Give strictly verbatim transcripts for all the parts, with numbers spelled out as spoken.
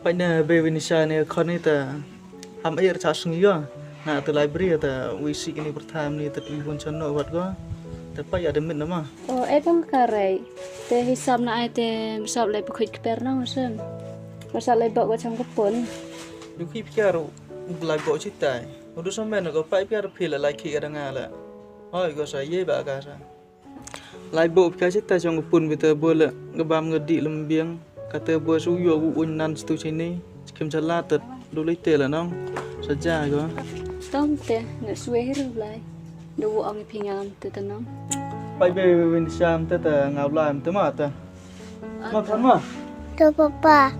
Peit ne bei Vinisha ne khon ni te. Ham air cha sngi yo. Na te library te wi si kini pertama ni te wi bun chano wat go. Te peit ya demit nama. O e bang ka rei. Te hisap na ai te misap lai pekhuit keper na masem. Masap lai bok go chang kepon. Yu ki piar u lai bok chitai. Udu somen go peit piar pil lai ki ada ngala. Oi go sa ye ba ka sa. Lai bok pika chita chong pun bita bola ngebam ngedi lem biang. Kata bos uyo u un nan stu chini. Skim chala tet dulu ite la nong. Saja go. Tom te nge suwe hiru lai. Do wo ang pingam te tenong. Pai be win sham te te ngau lai te ma te. Ma kan ma. To papa.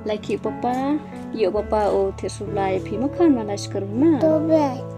Lai ki papa, yo papa o te sublai phi makan ma lai skar ma. To be.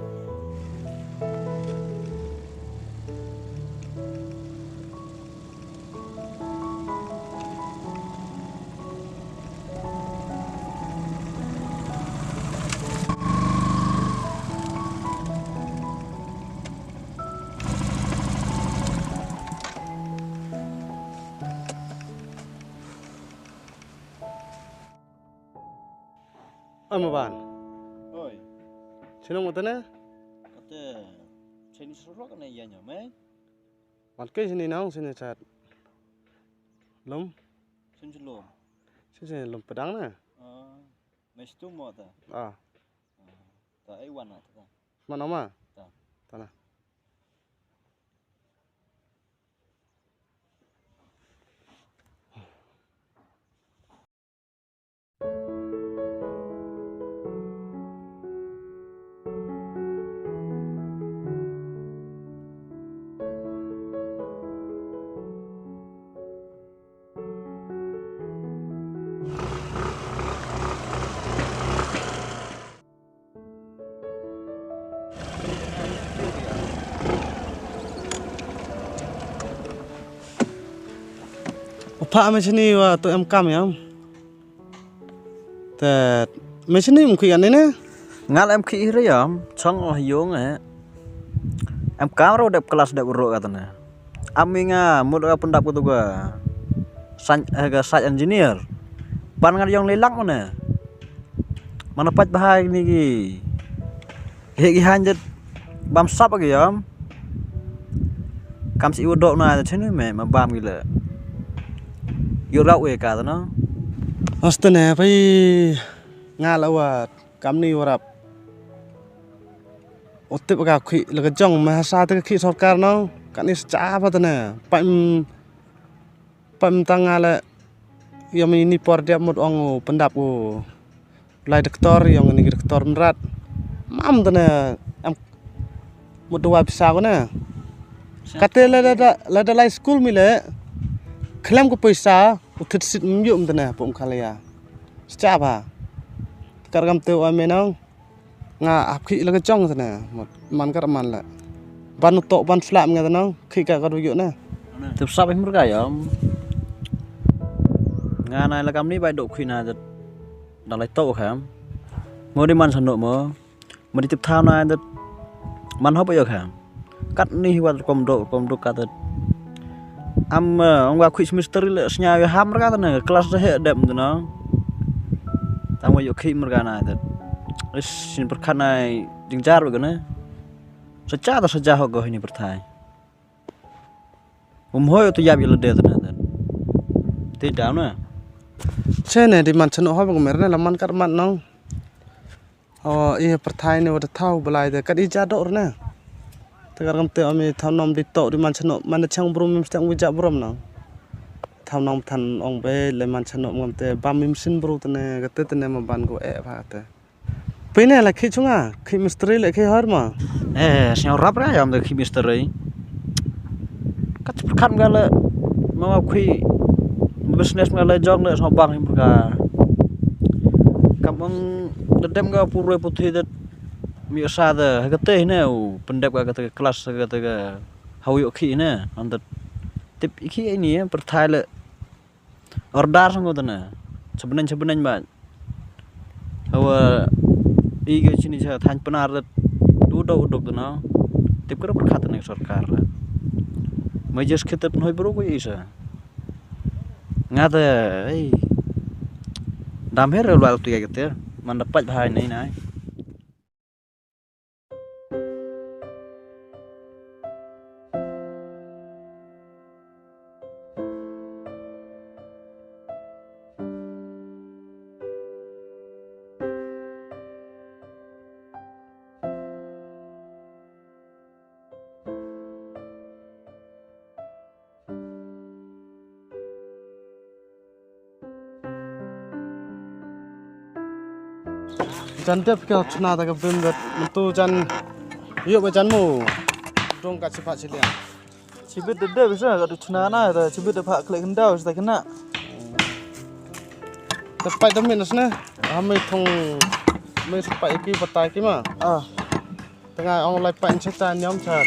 Ama ban. Oi. Sino mo tane? Kate sini surok ne ya nyame. Wan ke sini naung sini chat. Lum. Sini lum. Sini lum pedang na. Ah, mes tu mo ta. Ah. Ta ai wan ta. Mana ma? Ta. Tana. Pha me chini wa to em kam yam. Te me chini um khi ani ne. Ngal em khi re yam chong o yung e. Em kam ro dep kelas dep ro katne. Ami nga mut ka pendap ko tu ga. San eh, ga site engineer. Pan ngal yong lelak mane. Mana pat bahai ni ki. He ki hanjat bam sap ki yam. Kam si u dok na chini me ma bam ki le. Yo rau e ka no. Astane pai nga la wat kam ni warap. Utip ka khi la ka jong ma hasa te ka khi sorkar no. Kan is cha pa tane. Pai Pam tang ale yom ini por dia mut ong u pendap u lai doktor yong ini doktor merat. Mam tane am mut dua pisa ko ne. Kate lada lada lai school mi le khlem ko pisa u thit sit myu tane pum khalaya. Scha ba. Kar gam te wa menong. Nga ap khi la ka jong tane man kar man la ban to ban flam nga tane khi ka ka du yu ne. Tip sap him ka yam. Nga nai la kam ni bai do khi na da lai to kham. Mo di man sanu mo. Mo di tip tha na da man hop yo kham. Kat ni wat kom do kom do kat. Am ong wa khui semester le snya yo ham ra ka ne kelas de he dem de no. Tang wa yo khi mer ka na de. Is sin per khan ai ding jar ba ne. Sacha da saja ho go hini perthai. Um hoi to yap yele de de. Te da na. Che ne di man cheno ho ba mer ne la man kat man nong. O i perthai ne wada thau belai de kat i jadok rena. Tegar kam te ami thau nom di tok di man chano man chang brum mi mesti wi jak brum nang. Thau nom than ong be le man chano ngam te bam mi msin bru tene kate tene ma ban go e ba te. Pine la khi chunga khi mistri le khi hor ma. Eh sñiaw rap ra yam de khi mistri. Kat perkhat mga le mga khui business mga le jong le sñiaw bang him ka. Kam ong de dem ka puroi puthi de mi sa de ha kate ne u pendep ka kate kelas ha kate ka hau yok khi ne. Ong de tip khi ni perthai le Order sngewthuh na. Chibneng chibneng ba. Hawa i ga chini cha than panar da tu da uduk na. Tip kra pyrkhat ne sorkar. Mai jes khit pynhoi bro ko isa. Nga te ei. Dam her lwal tu ya kete. Man da pach bhai nei nai. Jan dep ka chna da ka bim bet mentu jan yuk ba jan mu dong ka chipa chiliang. Chibit de dep sa ka du chna na da chibit de pha khlek hyndaw sa kena. Tepai da min sne. Ha me thong me sepai ki batai ki ma. Ah. Tanga ong lai pa in chita nyam char.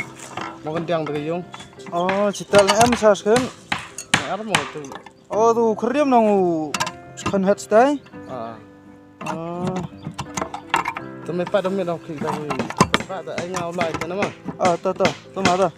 Mo kan diang da yung. Oh, chita lang em char kan. Ar mo tu. Oh, tu khriam nang u kan het stai. Ah. Ah. Tu me pa da me dong ki da. Pa da ai ngau lai ta na ma. Ah, ta ta. Tu ma ta.